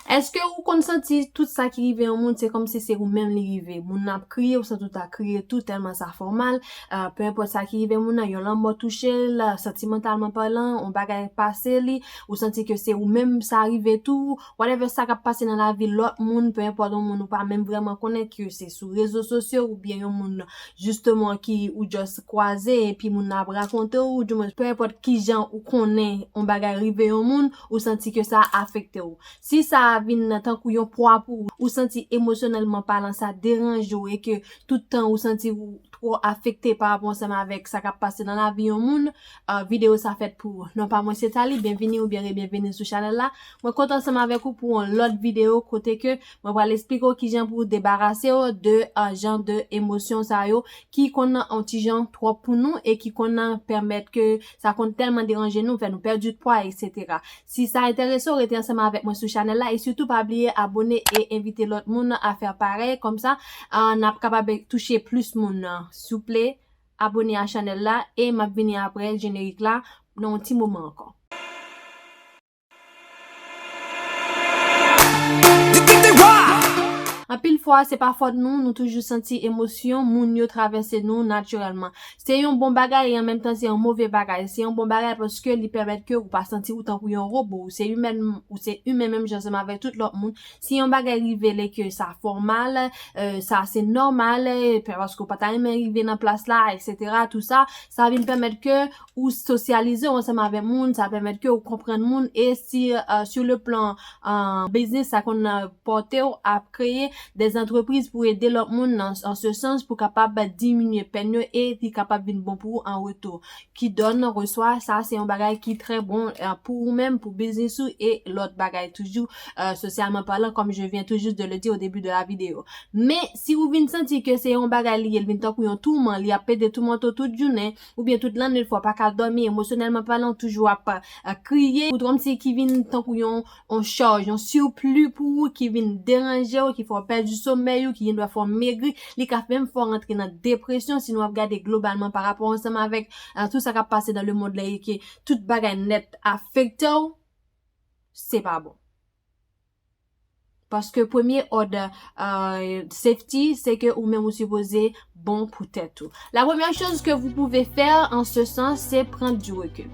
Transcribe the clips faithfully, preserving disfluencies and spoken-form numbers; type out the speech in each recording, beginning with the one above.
Èske ou konn santi tout sa ki rive yon moun, se kòmsi se ou menm li rive? Moun nan ap kriye, ou santi w ta kriye tou, tèlman sa fè w mal. Euh, peu importe sa ki rive moun nan, yon lanmò touche l, santimantalman palan, yon bagay pase li, ou santi ke se ou menm sa rive tou, whatever sa k ap pase nan lavi lòt moun, peu importe yon moun ou pa menm vrèman konnen, ke se sou rezo sosyo oubyen yon moun, jisteman, ki ou just kwaze, epi moun nan ap rakonte w, ou di mwen, peu importe kijan ou konnen yon bagay rive yon moun, ou santi ke sa afekte w. Si sa vin tankou yon pwa pou ou, ou santi emosyonèlman palan sa deranje w e ke tout tan ou santi ou twò afekte pa rapò ansanm avèk sa k ap pase nan lavi yon moun, euh, videyo sa fèt pou ou. Non pa mwen se Thalie, byenvini oubyen rebyenvini sou chanèl la. Mwen kontan ansanm avèk ou pou yon lòt videyo kote ke mwen pral eksplike w kijan pou w debarase w de, euh, jan de emosyon sa yo ki konn yon ti jan twòp pou nou e ki konn pèmèt ke sa konn tèlman deranje nou, fè nou pèdi pwa, etsetera. Si sa enterese w, rete ansanm avèk mwen sou chanèl la e sitou pa bliye abòne e envite lòt moun a fè parèy, kòmsa, ah, n ap kapab touche plis moun. Souple, abòne a chanèl la e m ap vini apre jenerik la nan yon ti moman ankò. Anpil fwa, se pa fòt nou, nou toujou santi emosyon moun yo travèse nou natirèlman. Se yon bon bagay e an menm tan se yon move bagay. Se yon bon bagay paske li pèmèt ke ou pa santi ou tankou yon wobo. Ou se imèn, ou se imen menm jan ansanm avèk tout lòt moun. Si yon bagay rive l e ke sa fè w mal, euh, sa se nòmal, euh, paske ou pa ta renmen rive nan plas la, etsetera. Tou sa, sa vin pèmèt ke ou sosyalize w ansanm avèk moun, sa pèmèt ke ou konprann moun e si, euh, sur le plan, euh, biznis, sa konn, euh, pòte w a kreye des entreprises pou ede lòt moun nan, an se sans, pou kapab diminye pèn yo e li kapab vin bon pou ou an retou. Qui donne reçoit, sa se yon bagay ki trè bon, euh, pou ou menm, pou biznis ou e lòt bagay toujou, euh, sosyalman palan, comme je viens tout juste de le dire au début de la vidéo. Men, si ou vin santi ke se yon bagay li ye, l vin tankou yon touman, li ap pede toumante w tout jounen, oubyen tout lannwit fwa w pa ka dòmi, emosyonèlman palan, w toujou ap, euh, kriye, ou kòmsi ki vin tankou yon, yon chaj, yon sipli pou ou, ki vin deranje w, ki fè w pèdi somèy ou, ki gendwa fè w megri, li ka menm fè w rantre nan depresyon, si nou ap gade globalman pa rapò ansanm avèk, euh, tout sa k ap pase nan lemond la e ke tout bagay nèt afekte w, se pa bon. Paske premye òd, euh, safety, se ke ou menm ou sipoze bon pou tèt ou. La première chose que vous pouvez faire en ce sens, c'est prendre du recul.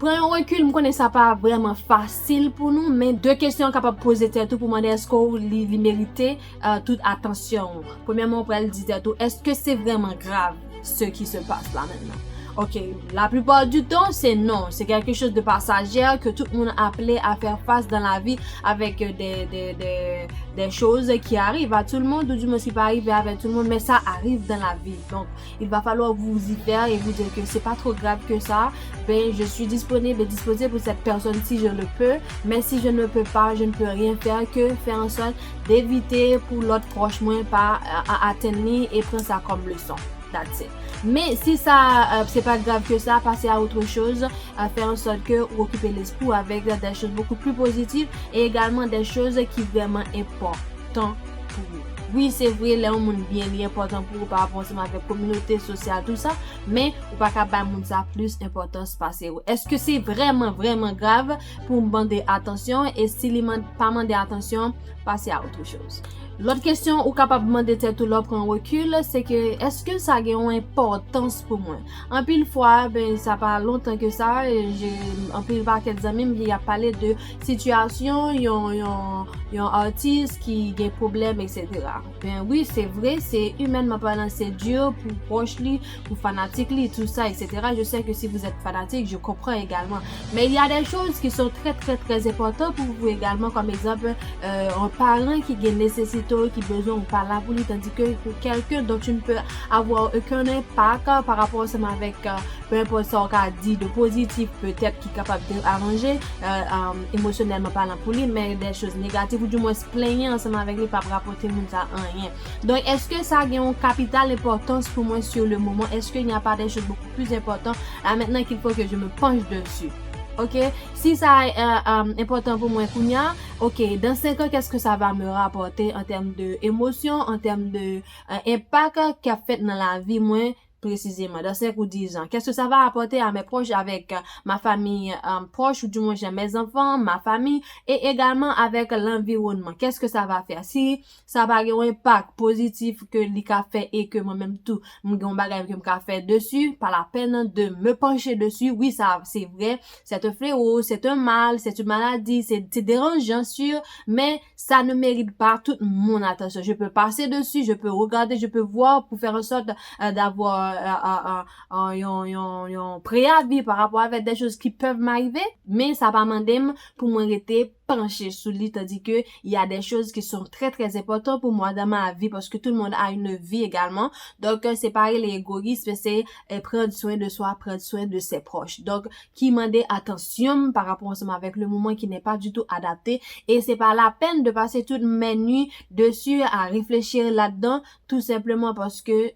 Pran yon rekil, m konnen sa pa vrèman fasil pou nou, men de kesyon w kapab poze tèt ou pou mande èske w li, li merite, euh, tout atansyon w. Premyèman, w pral di tèt ou, èske se vrèman grav? Ce qui se passe là maintenant. Ok, la plupart du temps, c'est non. C'est quelque chose de passagère que tout le monde appelé à faire face dans la vie avec des, des, des, des choses qui arrivent à tout le monde, ou du moins qui va arriver avec tout le monde, mais ça arrive dans la vie. Donc, il va falloir vous y faire et vous dire que c'est pas trop grave que ça. Ben, je suis disponible et disposée pour cette personne si je le peux, mais si je ne peux pas, je ne peux rien faire que faire en sorte d'éviter pour l'autre proche, moi, pas à, à atteindre et prendre ça comme leçon. That's it. Men si sa, euh, se pa grav ke sa, pase a autre chose, euh, fè an sòt ke ou okipe lespri w avèk des choses beaucoup plus positives et également des choses ki vrèman enpòtan pou ou. Wi, se vre, lè yon moun byen, li enpòtan pou ou pa rapò ansanm avèk kominote sosyal, tou sa, men ou pa ka bay moun sa plis enpòtans pase ou. Èske se vrèman, vrèman grav pou m mande atansyon? E si li man-, pa mande atansyon, pase a autre chose. Lòt kesyon ou kapab mande tèt ou lè w pran rekil, se ke èske sa gen yon enpòtans pou mwen? Anpil fwa, ben, sa pa lontan ke sa, je, anpil pakèt zanmi m, y ap pale de sitiyasyon yon, yon, yon atis ki gen pwoblèm, etsetera. Ben wi, se vre, se imènman palan, se di pou pwòch li, pou fanatik li, tout ça, etsetera. Je sais que si vous êtes fanatique, je comprends également. Mais il y a des choses qui sont très, très, très importantes pour vous également, comme exemple, euh, un parent qui gen nesesite w, ki bezwen ou pa la pou li, tandis que pour quelqu'un dont tu ne peux avoir aucun impact par rapport ansanm avèk, euh, peu importe sa w ka di de pozitif, petèt ki kapab deranje, euh, euh, emosyonèlman palan pou li, men des choses négatives, ou du moins plenyen ansanm avèk li, p ap rapòte moun sa anyen. Donk, èske sa gen yon kapital enpòtans pou mwen sur le moment? Est-ce qu'il n'y a pas des choses beaucoup plus importantes là maintenant qu'il faut que je me penche dessus? Ok? Si sa, euh, euh, enpòtan pou mwen kounye a, ok, dans cinq ans, qu'est-ce que ça va me rapporter en termes de émotion, en termes de, euh, impact k ap fèt nan lavi mwen précisément, dans cinq ou dix ans? Qu'est-ce que ça va apporter à mes proches, avec euh, ma famille euh, proche, ou du moins mes enfants, ma famille, et également avec l'environnement? Qu'est-ce que ça va faire? Si sa pa gen yon enpak pozitif ke li ka fè e ke mwen menm tou, m gen yon bagay ke m ka fè desi, pa la pèn de me panche desi. Wi, sa, se vrè, c'est un fléau, c'est un mal, c'est une maladie, c'est c'est dérangeant, sûr, mais ça ne mérite pas toute mon attention. Je peux passer dessus, je peux regarder, je peux voir pour faire en sorte euh, d'avoir euh, euh, euh, euh, yon, yon, yon préavis par rapport avec des choses qui peuvent m'arriver, men sa pa mande m pou mwen rete panche sou li, tandis que il y a des choses qui sont très très importantes pour moi dans ma vie, parce que tout le monde a une vie également. Donc euh, c'est pareil, les égoïstes, c'est euh, prendre soin de soi, prendre soin de ses proches. Donc ki mande atansyon m pa rapò ansanm avèk le moman ki n'est pas du tout adapté. Et c'est pas la peine de passer toutes mes nuits dessus à réfléchir là-dedans, tout simplement parce que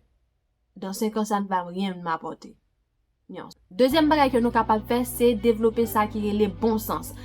dans cinq ans, ça ne va rien m'apporter. Non. Dezyèm bagay ke nou kapab fè, se devlope sa ki rele bon sans.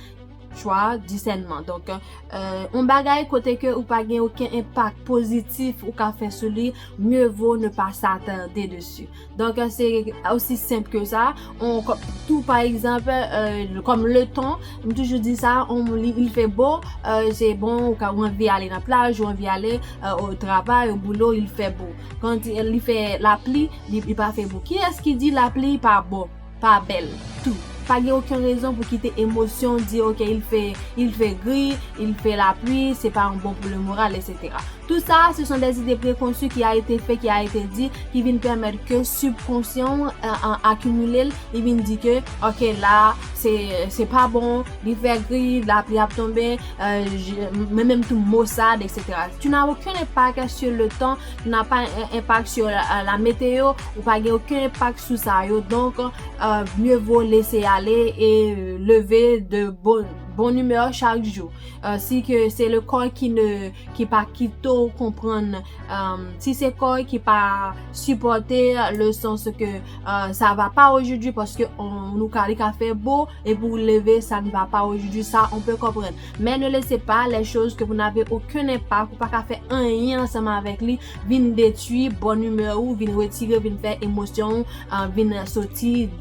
Chwa, disènman. Donk, euh, yon bagay kote ke ou pa gen okenn enpak pozitif ou ka fè sou li, mieux vaut ne pas s'attarder dessus. Donk, euh, se aussi simple que ça. On, tou pa egzanp, euh, comme le temps, m toujou di sa, on, li, il fait beau, euh, c'est bon, ou ka, ou anvi ale nan plaj, ou anvi ale euh, au travail, au boulot, il fait beau. Quand il fait la pluie, li, li pa fè bon. Kiyès ki di lapli pa bon, pa bèl, tou? Pa gen okenn rezon pou kite emosyon di, ok, il fait, il fait gris, il fait la pluie, c'est pas bon pour le moral, et cetera. Tout ça, ce sont des idées préconçues qui a été fait, qui a été dit, qui vin pèmèt ke sibkonsyan w euh, euh, akimile l, li vin di ke, ok, la, se, se pa bon, li fè gri, lapli ap tonbe, euh, je- mwen menm tou mosad, et cetera. Tu n'as aucun impact sur le temps, tu n'as pas un impact sur la, la météo, ou pa gen okenn enpak sou sa yo. Donk, euh, mieux vaut laisser aller et euh, lever de bon, bonne humeur chaque jour. Euh, si ke se le corps qui ne, ki pa kite w konprann, euh, si se kò ki pa sipòte le sens ke euh, ça va pas aujourd'hui parce que on, nou ka, li ka fè bo, epi ou leve, ça ne va pas aujourd'hui, ça, on peut comprendre. Mais ne laissez pas les choses que vous n'avez aucun impact, ou pa ka fè anyen ansanm avèk li, vin detwi bonn imè ou, vin retire, vin fè emosyon ou, euh, vin soti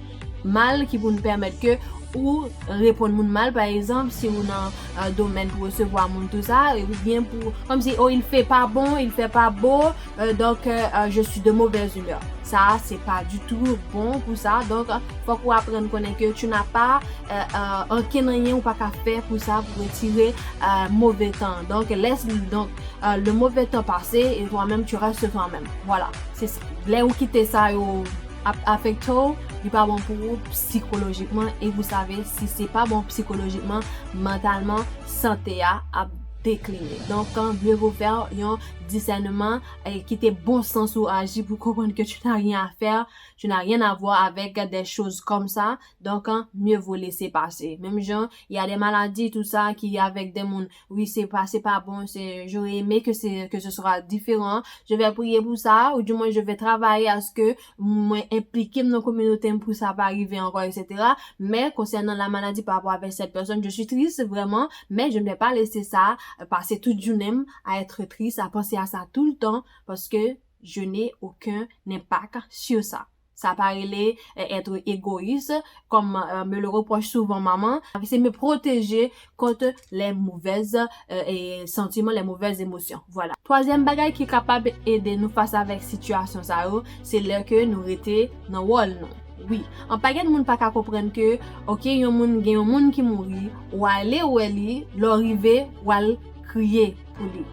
mal, ki pou n pèmèt ke ou reponn moun mal, pa egzanp, si ou nan euh, domèn pou resevwa moun, tou sa, oubyen pou, kòmsi, oh, il fait pas bon, il fait pas beau, euh, donc euh, euh, je suis de mauvaise humeur. Sa, se pa ditou bon pou sa. Donk, euh, fòk ou aprann konnen ke tu n'as pas euh, euh, ankenn anyen ou pa ka fè pou sa, pou retire euh, move tan. Donk, laisse donc euh, le mauvais temps passer et toi-même, tu restes toi-même. Voilà, c'est ça. Lè ou kite sa yo ap afekte w, li pa bon pou ou psikolojikman. E vous savez, si se pa bon psikolojikman, mantalman, sante a ap dekline. Donk, euh, mieux vaut faire yon disèneman e kite bon sans ou aji pou konprann ke tu n'as rien à faire, tu n'as rien à voir avec des choses comme ça. Donk, euh, mieux vaut laisser passer. Menm jan, il y a des maladies, tout ça, ki avèk de moun, wi, se pa, se pa bon, se, j'aurais aimé que c'est, que ce soit différent. Je vais prier pour ça, ou du moins, je vais travailler à ce que mwen enplike m nan kominote m pou sa pa rive ankò, et cetera. Men konsènan la maladi pa rapò avèk cette personne, je suis triste vraiment, mais je ne vais pas laisser ça euh, passer toute journée m à être triste, à penser à ça tout le temps, parce que je n'ai aucun impact sur ça. Sa pa rele euh, être égoïste, comme euh, me le reproche souvent maman. C'est me protéger contre les mauvaises euh, et sentiments, les mauvaises émotions. Voilà. Twazyèm bagay ki kapab ede nou fas avèk sitiyasyon sa yo, se lè ke nou rete nan wòl nou. Wi, an pakèt moun pa ka konprann ke, ok, yon moun, gen yon moun ki mouri, ou ale wè li, lè w rive, w al kriye pou li.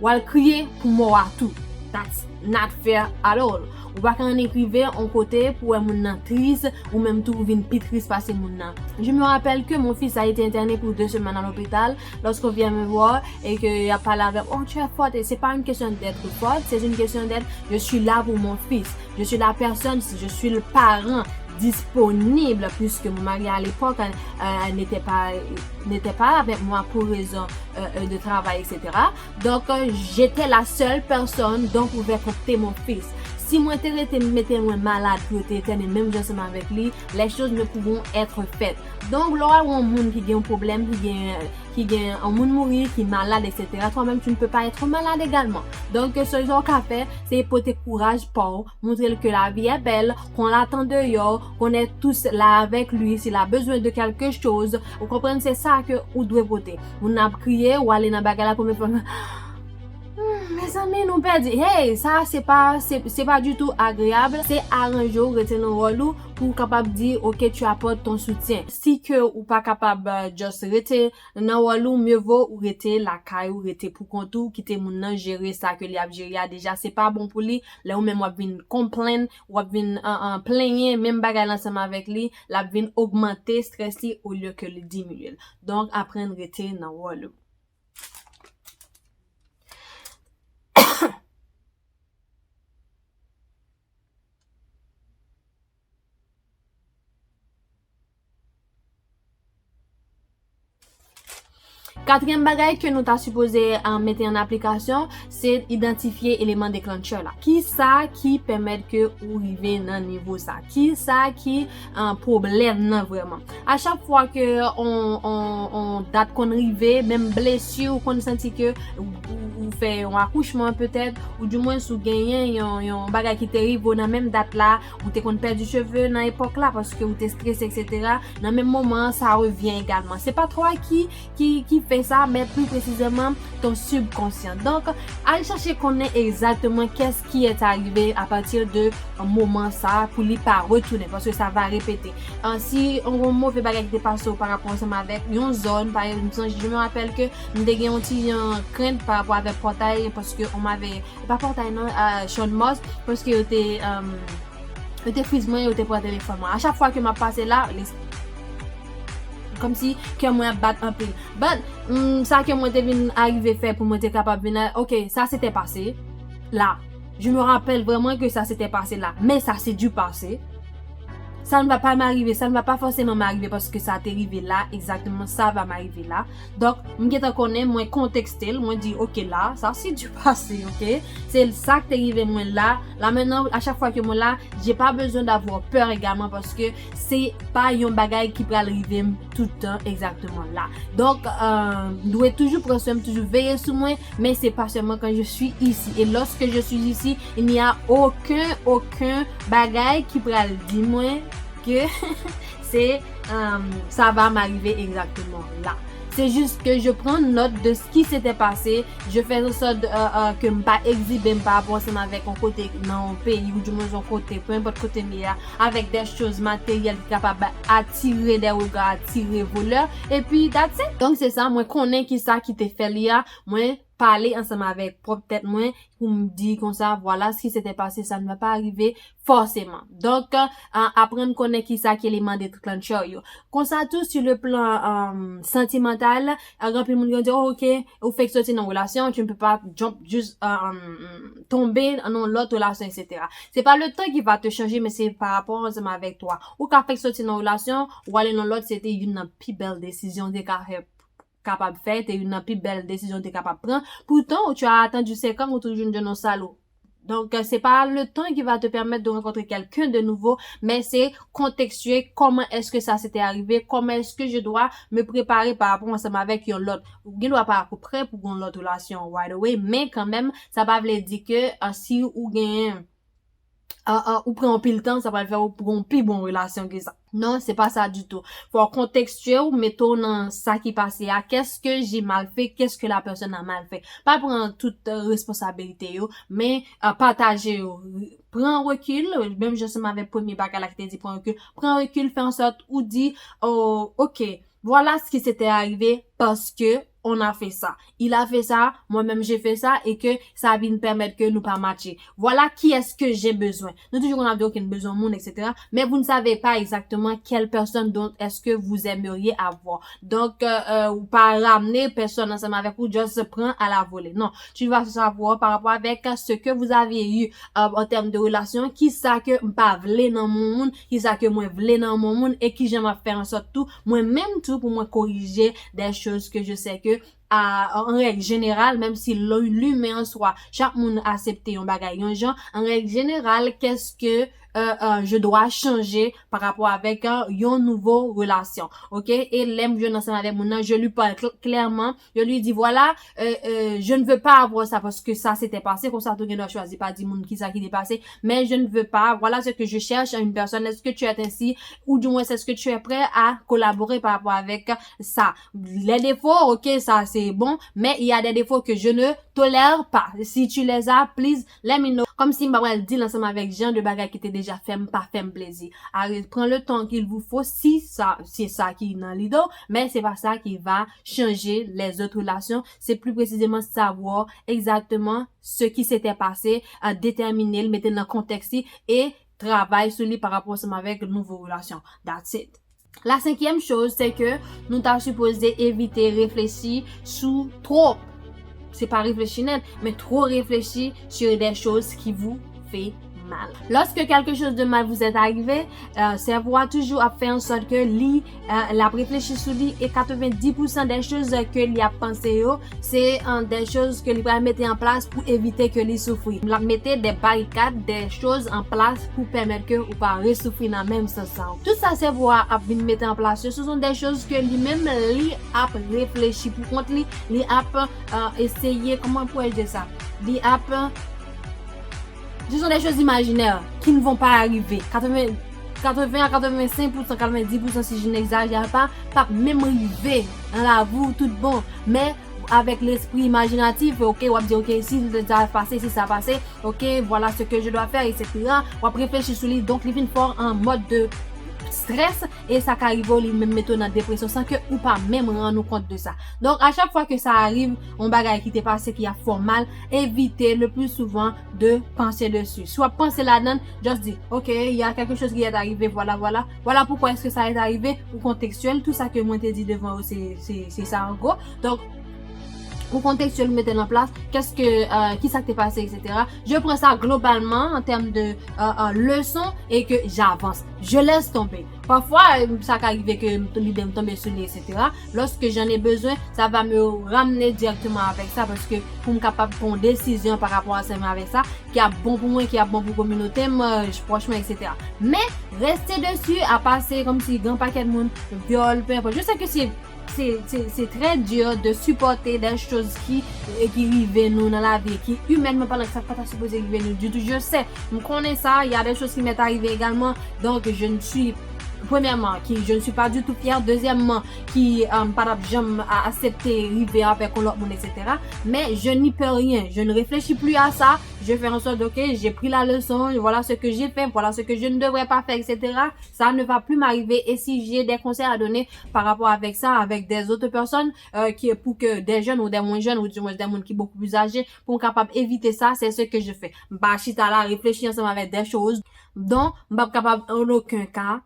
W al kriye pou mò a tou. That's not fair at all. Ou pa ka annik rive yon kote pou wè moun nan tris, ou menm tou ou vin pi tris pase moun nan. Je me rappelle que mon fils a été interné pour deux semaines à l'hôpital. Lorsqu'on vient me voir et que y a parlé avec, oh, tu es forte, et c'est pas une question d'être forte, c'est une question d'être, je suis là pour mon fils. Je suis la personne, je suis le parent disponible, puisque mon mari à l'époque euh, n'était pas, n'était pas avec moi pour raison euh, de travail, et cetera. Donc, euh, j'étais la seule personne dont pouvait compter mon fils. Si mwen te rete mete mwen malad pou yo te etène menm jan ansanm avèk li, les choses ne pourront être faites. Donk, lè w wè yon moun ki gen yon pwoblèm, ki gen, ki gen yon moun mouri, ki malad, et cetera, toi-même, tu ne peux pas être malade également. Donk, sèl sa w ka fè, se pote kouraj pa w, montre l ke la vie est belle, qu'on l'attend dehors, qu'on est tous là avec lui, s'il a besoin de quelque chose. Ou konprann, se sa ke ou dwe pote. Moun nan ap kriye, ou ale nan bagay la, premye fwa, Hmm, mezanmi, nou pèdi. Hey, sa se pa, se, se pa ditou agreyab. Se aranje w, rete nan wòl ou pou w kapab di, ok, tu apportes ton soutien. Si ke ou pa kapab, euh, just rete nan wòl ou, mieux vaut ou rete lakay ou, rete pou kont ou, kite moun nan jere sa ke li ap jere a deja. Se pa bon pou li, lè ou menm w ap vin konplenn, w ap vin, an, an, plenyen menm bagay la ansanm avèk li, l ap vin ogmante strès li olye ke li diminye l. Donk, aprann rete nan wòl ou. Katriyèm bagay ke nou ta sipoze, uh, mete an aplikasyon, se idantifye eleman declencher la. Kisa ki pèmèt ke ou rive nan nivo sa? Kisa ki, uh, pwoblèm nan vrèman? A chak fwa ke on, on, on dat konn rive, menm blesi ou konn santi ke ou, ou, ou fè yon akouchman petèt, ou dimwens ou genyen yon, yon bagay ki te rive w nan menm dat la, ou te konn pèdi cheve nan epòk la paske ou te strese, et cetera. Nan menm moman an, sa revyen egalman. Se pa twa ki, ki, ki fè sa, men pli presizèman, ton subconscient. Donk, al chache konnen egzakteman qu'est-ce qui est arrivé à partir de moman sa pou li pa retounen, paske sa va repete. An, si yon move bagay ki te pase w pa rapò ansanm avèk yon zòn, pa egzanp, m sonje, je me rappelle ke m te gen yon ti jan krent pa rapò avèk pòtay, paske on m'avait, pa pòtay non, euh, Chann Mòs, paske yo te, euh, yo te friz mwen, yo te pran telefòn mwen. A chak fwa ke m ap pase la, kòmsi kè mwen ap bat anpil. But, mm, sa ke mwen te vin arive fè pou mwen te kapab vin la, ok, ça s'était passé là. Je me rappelle vraiment que ça s'était passé là. Mais ça, c'est du passé. Ça ne va pas m'arriver, ça ne va pas forcément m'arriver parce que ça t'est arrivé là, exactement, ça va m'arriver là. Donk, m gentan konnen, mwen kontèkste l, mwen di, ok, la, sa se du passé, ok? Se sa k te rive mwen la. La, mentnan, a chak fwa ke mwen la, j'ai pas besoin d'avoir peur également, paske se pa yon bagay ki pral rive m tout tan egzakteman la. Donk, euh, m dwe toujou pran swen m, toujou veye sou mwen, men se pa sèlman quand je suis ici. Et lorsque je suis ici, il n'y a aucun, aucun bagay ki pral di mwen ke se, euh, ça va m'arriver exactement là. C'est juste que je prends note de ce qui s'était passé. Je fais en sorte, euh, euh, ke m pa egzibe m pa rapò ansanm avèk yon kote nan yon peyi, ou dimwens yon kote, peu importe kote m ye a, avec des choses matérielles ki kapab atire des regards, atire volè. Epi, that's it. Donk, se sa, mwen konnen ki sa ki te fè li a. Mwen pale ansanm avèk pwòp tèt mwen pou m di konsa, voilà ce qui s'était passé, ça ne va pas arriver forcément. Donk, euh, aprann konnen ki sa ki eleman declencher yo. Konsa tou, sur le plan, euh, sentimental, euh, anpil moun ki di, oh, ok, ou fèk soti nan relasyon, tu ne peux pas jump, just, euh, euh, tonbe nan lòt relasyon, et cetera. Se pa le temps qui va te changer, men se pa rapò ansanm avèk twa. Ou ka fèk soti nan relasyon, ou ale nan lòt, se te youn nan pi bèl desizyon ou te ka fè, kapab fè, te youn nan pi bèl desizyon ou te kapab pran. Pourtant, ou tu as attendu cinq ans, ou toujou jwenn yon salop. Donc, euh, c'est pas le temps qui va te permettre de rencontrer quelqu'un de nouveau, mais c'est contextuel, comment est-ce que ça s'était arrivé, comment est-ce que je dois me préparer par rapport ansanm avèk yon lòt. Ou gen dwa pa prè pou yon lòt relasyon right away, men kanmenm, sa pa vle di ke, euh, si ou gen ah, ah, ou pran anpil tan, sa pral fè ou pran yon pi bon relasyon ke sa. Non, se pa sa ditou. Fò w kontekstyè, ou mete w nan sa ki pase a. Qu'est-ce que j'ai mal fait? Qu'est-ce que la personne a mal fait? Pa pran tout, euh, responsabilité yo, men, euh, pataje yo. Pran rekil, menm jan ansanm avèk premye bagay la ki te di pran rekil. Pran rekil, fè an sòt ou di, oh, ok, voilà ce qui s'était arrivé parce que on a fait ça. Il a fait ça, moi-même j'ai fait ça, et que ça vin pèmèt ke nou pa matche. Voilà qui est-ce que j'ai besoin. Nou toujou konn ap di, ok, n bezwen moun, et cetera. Mais vous ne savez pas exactement quelle personne dont est-ce que vous aimeriez avoir. Donk, euh, euh, ou pa ramne pèsòn ansanm avèk ou, just pran à la volée. Non, tu vas savoir par rapport avec ce que vous avez eu, euh, en termes de relation, ki sa ke m pa vle nan moun, ki sa ke mwen vle nan moun, e ki jan m ap fè an sòt tou, mwen menm tou, pou mwen korije des choses que je sais que, à, en règle générale, menm si l- l'humain en soi, chak moun aksepte yon bagay yon jan, en règle générale, qu'est-ce que euh, euh, je dois changer par rapport avec euh, yon nouvo relasyon. Ok? E lè m jwenn ansanm avèk moun nan, je lui parle cl- clairement, je lui dis, voilà, euh, euh, je ne veux pas avoir ça parce que ça s'était passé, konsa tou gen dwa chwazi pa di moun ki sa ki te pase, mais je ne veux pas, voilà ce que je cherche à une personne, est-ce que tu es ainsi, ou du moins est-ce que tu es prêt à collaborer par rapport avec ça? Les défauts, ok, ça c'est bon, mais il y a des défauts que je ne tolère pas. Si tu les as, please let me know. Kòmsi m pa pral deal ansanm avèk jan de bagay ki te deja fè m pa fè m plezi. Arrête, prends le temps qu'il vous faut si sa, se sa ki nan lide w, men se pa sa ki va chanje les autres relations. C'est plus précisément savoir exactement ce qui s'était passé, euh, déterminer l, mete l nan kontèks li, e travay sou li pa rapò ansanm avèk nouvo relasyon. That's it. La cinquième chose, c'est que nou ta sipoze evite reflechi sou twòp. Se pa reflechi nèt, men twò reflechi sur des choses qui vous fait mal. Lorsque quelque chose de mal vous est arrivé, euh, sèvo a toujou ap fè an sòt ke li, euh, l ap reflechi sou li, e katrevendis pousan des choses ke li ap panse yo, se, euh, des choses ke li pral mete an plas pou evite ke li soufri. L ap mete des barricades, des choses en place pou pèmèt ke ou pa resoufri nan menm sans sa. Tout sa sèvo a ap vin mete an plas yo, ce sont des choses ke li menm li ap reflechi pou kont li, li ap, euh, eseye, comment pourrais-je dire ça? Li ap, euh, ce sont des choses imaginaires qui ne vont pas arriver. Quatre-vingts, quatre-vingts à quatre-vingt-cinq pour cent, quatre-vingt-dix pour cent si je n'exagère pas, p ap menm rive nan lavi w tout bon. Men avèk lespri imajinatif, ok, w ap di, ok, si sa pase, si sa pase, ok, voilà ce que je dois faire, et cetera. W ap reflechi sou li, donk li vin fè w an mòd de strès, e sa ka rive w li menm mete w nan depresyon san ke ou pa menm rann ou kont de sa. Donk, a chak fwa ke sa arive, yon bagay ki te pase ki ap fè w mal, evite le plus souvent de penser dessus. Si w ap panse ladan l, just di, ok, il y a quelque chose qui est arrivé, voilà, voilà. Voilà pourquoi est-ce que ça est arrivé, ou kontekstyèl, tout sa ke mwen te di devan yo, se, se, se sa an gwo. Donk, ou kontekstyèl, ou mete l an plas, qu'est-ce que, euh, ki sa k te pase, et cetera. Je prends ça globalement en termes de, euh, euh, leçon et que j'avance. Je laisse tomber. Pafwa, euh, sa ka rive ke m- lide m tonbe sou li, et cetera. Lorsque j'en ai besoin, ça va me ramener directement avec ça, paske pou m kapab pran yon desizyon pa rapò ansanm avèk sa, ki ap bon pou mwen, ki ap bon pou kominote m, euh, pwòch mwen, et cetera. Men, reste dessus, apa se kòmsi gen pakèt moun, vyòl, peu importe. Je sais que c'est, c'est, c'est, c'est très dur de supporter des choses qui, euh, ki rive nou nan lavi, ki imènman palan, sa pa ta sipoze rive nou ditou. Je sais, m konnen sa, il y a des choses qui m'est arrivé également, donc je ne suis, premièrement, qui, je ne suis pas du tout fière, deuxièmement, ki, euh, pa t ap janm a- aksepte rive avèk yon lòt moun, et cetera. Mais je n'y peux rien, je ne réfléchis plus à ça, je fais en sorte, ok, j'ai pris la leçon, voilà ce que j'ai fait, voilà ce que je ne devrais pas faire, et cetera. Ça ne va plus m'arriver. Et si j'ai des conseils à donner par rapport avec ça, avec des autres personnes, euh, qui, pour que des jeunes ou des moins jeunes, ou du moins des moun ki beaucoup plus âgés, pou m kapab evite sa, c'est ce que je fais. M pa chita la, reflechi ansanm avèk des choses dont m p ap kapab en aucun cas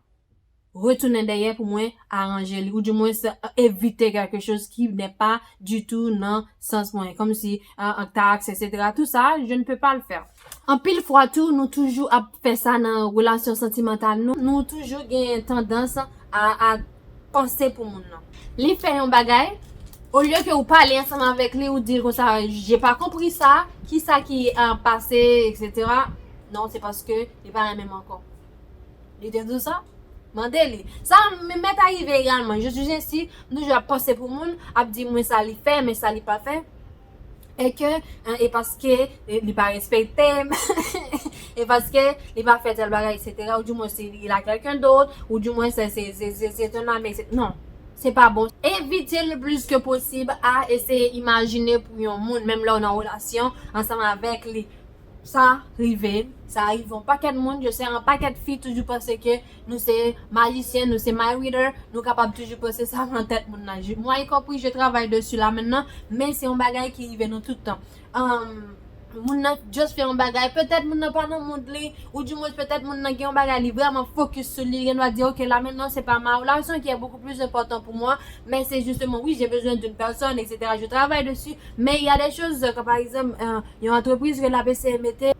retounen dèyè pou mwen aranje li, ou du moins, euh, evite quelque chose qui n'est pas du tout nan sans mwen, kòmsi, euh, an tax, et cetera. Tout ça, je ne peux pas le faire. Anpil fwa tou, nou toujou ap fè sa nan relasyon santimantal nou. Nou toujou gen tandans a, a panse pou moun nan. Li fè yon bagay, olye ke ou pale ansanm avèk li, ou di l konsa, j'ai pas compris ça, ki sa ki, euh, pase, et cetera. Non, se paske li pa renmen m ankò. Li te di w sa? Mande li. Sa m- mèt arive egalman. Je suis ainsi, m toujou ap panse pou moun, ap di mwen sa li fè, men sa li pa fè. E ke, euh, e paske, euh, li pa respekte m, e paske li pa fè tèl bagay, et cetera. Ou du moins, il a quelqu'un d'autre, ou du moins, c'est, c'est, c'est, c'est, c'est un ami, et cetera. Non, se pa bon. Evite le plus que possible a eseye imajine pou yon moun, menm lè w nan relasyon ansanm avèk li. Sa rive, sa rive yon pakèt moun, je sais, yon pakèt fi toujou panse ke nou se majisyen, nou se mind reader, nou kapab toujou panse sa nan tèt moun nan. Je- moi y compris, je travaille dessus là maintenant, men se yon bagay ki rive nou tout tan. Um, moun nan just fè yon bagay, petèt moun nan pa nan mood li, ou du moins petèt moun nan gen yon bagay li vrèman focus sou li, li gen dwa di, ok, là maintenant c'est pas ma relation qui est beaucoup plus important pour moi, mais c'est justement, oui, j'ai besoin d'une personne, et cetera. Je travaille dessus, mais il y a des choses, euh, comme par exemple, euh, yon antrepriz ke l ap eseye mete,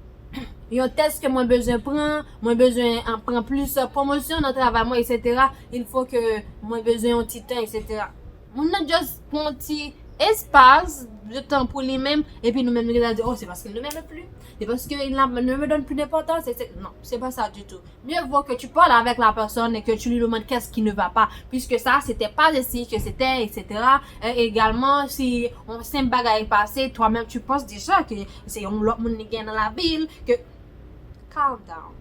yon tès ke mwen bezwen pran, mwen bezwen, euh, pran plis, euh, pwomosyon nan travay mwen, et cetera. Il faut que mwen bezwen yon ti tan, et cetera. Moun nan just pran yon ti espas de tan pou li menm, epi nou menm nou gentan di, oh, c'est parce qu'il ne m'aime plus, c'est parce qu'il n'a- ne me donne plus d'importance, et c'est- non, c'est pas ça du tout. Mieux vaut que tu parles avec la personne et que tu lui demandes qu'est-ce qui ne va pas, puisque ça, c'était pas ainsi que c'était, et cetera. Et également, si on senp bagay pase, toi-même, tu penses déjà que c'est un autre monde qui est dans la ville, que calm down.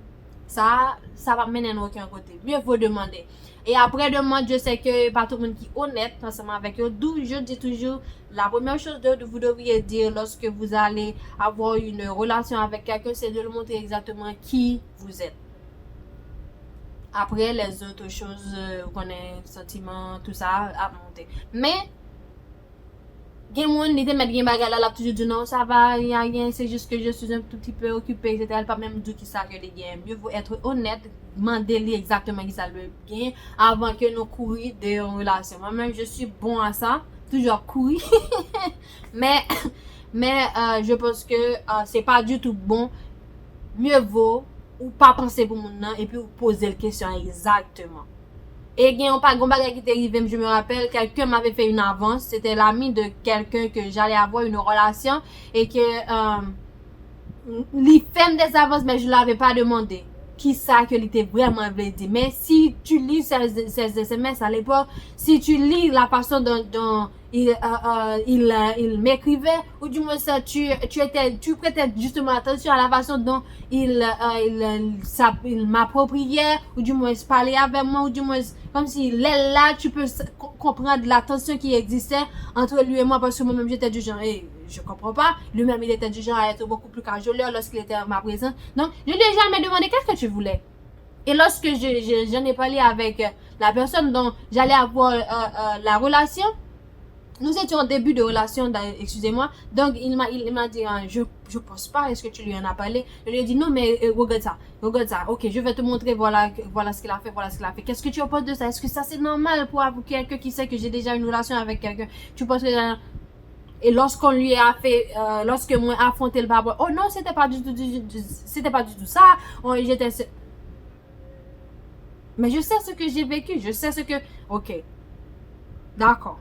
Sa, sa pa mennen nou okenn kote. Mieux vaut demander. Et après demande, je sais que pas tout le monde qui est honnête ensemble avec eux, d'où je dis toujours, la première chose que vous devriez dire lorsque vous allez avoir une relation avec quelqu'un, c'est de lui montrer exactement qui vous êtes. Après, les autres choses, euh, vous connaissez, sentiments, tout ça, à monter. Mais, gen moun, li te mèt gen bagay la, l ap toujou di non, ça va, y a rien, c'est juste que je suis un tout petit peu occupé, et cetera. Li pa menm di w ki sa ke li gen. Mieux vaut être honnête, mande li exactement ki sa l gen avan ke nou kouri de yon relasyon. Mwen menm, je suis bon à ça, toujours courir. Mais, mais euh, je pense que euh, c'est pas du tout bon. Mieux vaut ou pa panse pou moun nan epi ou poze l kesyon exactement. E gen yon pa gen yon bagay ki te rive m, je me rappelle, quelqu'un m'avait fait une avance, c'était l'ami de quelqu'un que j'allais avoir une relation et que euh, li fè m des avances, mais je l'avais pas demandé. Ki sa ke li te vrèman vle di. Mais si tu lis ses, ses S M S à l'époque, si tu lis la façon dont, dont il, euh, euh, il, euh, il m'écrivait, ou du moins euh, tu, tu, étais, tu prêtais justement attention à la façon dont il, euh, il, euh, il s'app- il m'appropriait, ou du moins parler avec moi, ou du moins comme si là, là tu peux s- co- comprendre la tension qui existait entre lui et moi, parce que moi-même j'étais du genre, hey, je comprends pas. Lui-même, il était du genre à être beaucoup plus cajoleur lorsqu'il était à ma présence. Donc, je lui ai jamais demandé qu'est-ce que tu voulais. Et lorsque je, je- j'en ai parlé avec euh, la personne dont j'allais avoir euh, euh, la relation, nous étions en début de relation, d'ailleurs, excusez-moi. Donc, il m'a il, il m'a dit, ah, je, je pense pas, est-ce que tu lui en as parlé? Je lui ai dit, non, mais euh, regarde ça, regarde ça. Ok, je vais te montrer, voilà, voilà ce qu'il a fait, voilà ce qu'il a fait. Qu'est-ce que tu penses de ça? Est-ce que ça c'est normal pour quelqu'un qui sait que j'ai déjà une relation avec quelqu'un? Tu penses que... Et lorsqu'on lui a fait, euh, lorsque mwen afwonte l pa rapò, oh non, c'était pas du tout, du- du- c'était pas du tout ça. Oh, j'étais se- Mais je sais ce que j'ai vécu, je sais ce que... Ok, d'accord.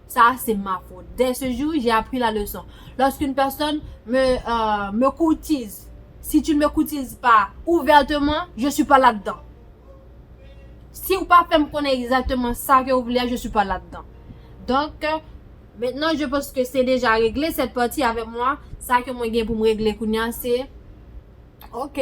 Ça, c'est ma faute. Dès ce jour, j'ai appris la leçon. Lorsqu'une personne me, euh, me courtise, si tu ne me courtises pas ouvertement, je suis pas là-dedans. Si ou pa fè m konnen exactement ça que vous voulez, je suis pas là-dedans. Donc, euh, maintenant, je pense que c'est déjà réglé cette partie avec moi. Sa ke mwen gen pou m regle kounye a, se ok,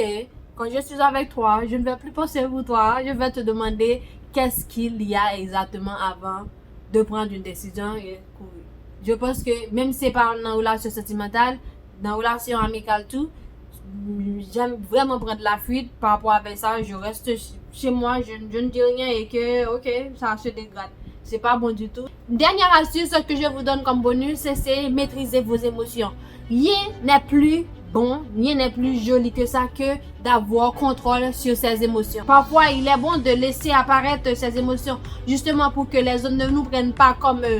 quand je suis avec toi, je ne vais plus penser pour toi, je vais te demander qu'est-ce qu'il y a exactement avant de prendre une décision et courir. Je pense que même si se pa nan relasyon santimantal, nan relasyon amikal tou, j'aime vraiment prendre la fuite par rapport avec ça. Je reste chez moi, je, je ne dis rien et que, ok, ça se dégrade. C'est pas bon du tout. Dernière astuce que je vous donne comme bonus, c'est maîtriser vos émotions. Rien n'est plus bon, rien n'est plus joli que ça que d'avoir contrôle sur ses émotions. Parfois, il est bon de laisser apparaître ses émotions, justement pour que les autres ne nous prennent pas comme euh,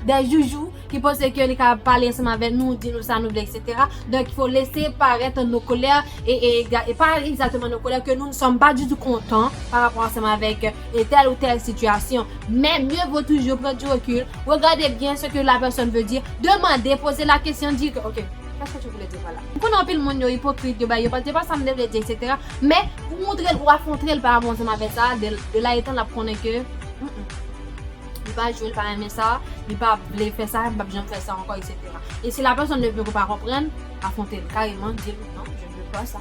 des joujoux qui pensent que les capables ensemble avec nous, dit nous ça, nous, et cetera. Donc, il faut laisser paraître nos colères et, et, et pas exactement nos colères, que nous ne sommes pas du tout contents par rapport ensemble avec euh, telle ou telle situation. Mais mieux vaut toujours prendre du recul, regarder bien ce que la personne veut dire, demander, poser la question, dire que, ok, qu'est-ce que tu voulais dire par là? M konnen anpil moun yo ipokrit, yo bay, yo pa, se pa sa m te vle di, et cetera. Men, ou montre l, ou afwonte l pa rapò ansanm avèk sa, de, de la etan l ap konnen ke, mm, mm, li pa jwe, li pa renmen sa, li pa vle fè sa, li p ap janm fè sa ankò, et cetera. Et si la personne ne veut pas comprendre, afwonte l kareman, di l, non, je ne veux pas ça.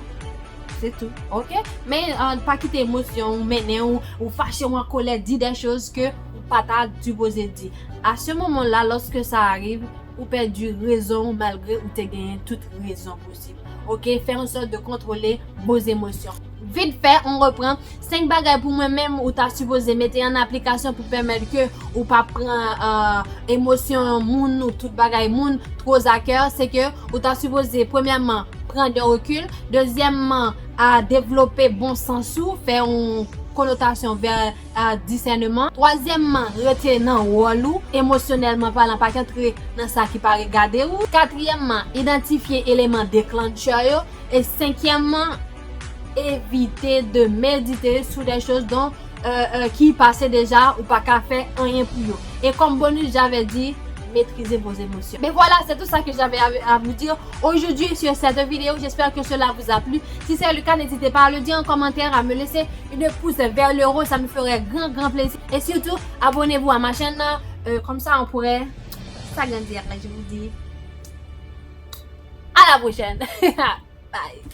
Se tou, ok? Men euh, pa kite emosyon ou mennen ou, ou fache ou an kolè, di des choses que ou pa ta sipoze di. À ce moment-là, lorsque ça arrive, ou pèdi rezon ou malgre ou te genyen tout rezon posib. Ok, fè an sòt de kontrole vos émotions. Vit fè, on repran. Senk bagay pou mwen menm ou ta sipoze mete an aplikasyon pou pèmèt ke ou pa pran euh, emosyon moun ou tout bagay moun tro a kè. Se ke ou ta sipoze, premyèman, pran de rekil. Dezyèmman, a devlope bon sans ou, fè yon konotasyon vè a disèneman. Twazyèmman, rete nan wòl ou, emosyonèlman palan, pa k antre nan sa ki pa regade ou. Katriyèmman, idantifye eleman deklanchè yo. E senkyèmman, evite de medite sou de choz don euh, euh, ki pase deja, ou pa ka fè anyen pou yo. E kòm bonus, j'avais dit, Maîtrisez vos émotions. Mais voilà, c'est tout ça que j'avais à, à vous dire aujourd'hui sur cette vidéo. J'espère que cela vous a plu. Si c'est le cas, n'hésitez pas à le dire en commentaire, à me laisser une pouce vers le haut. Ça me ferait grand, grand plaisir. Et surtout, abonnez-vous à ma chaîne. Euh, comme ça, on pourrait s'agrandir. Je vous dis à la prochaine. Bye.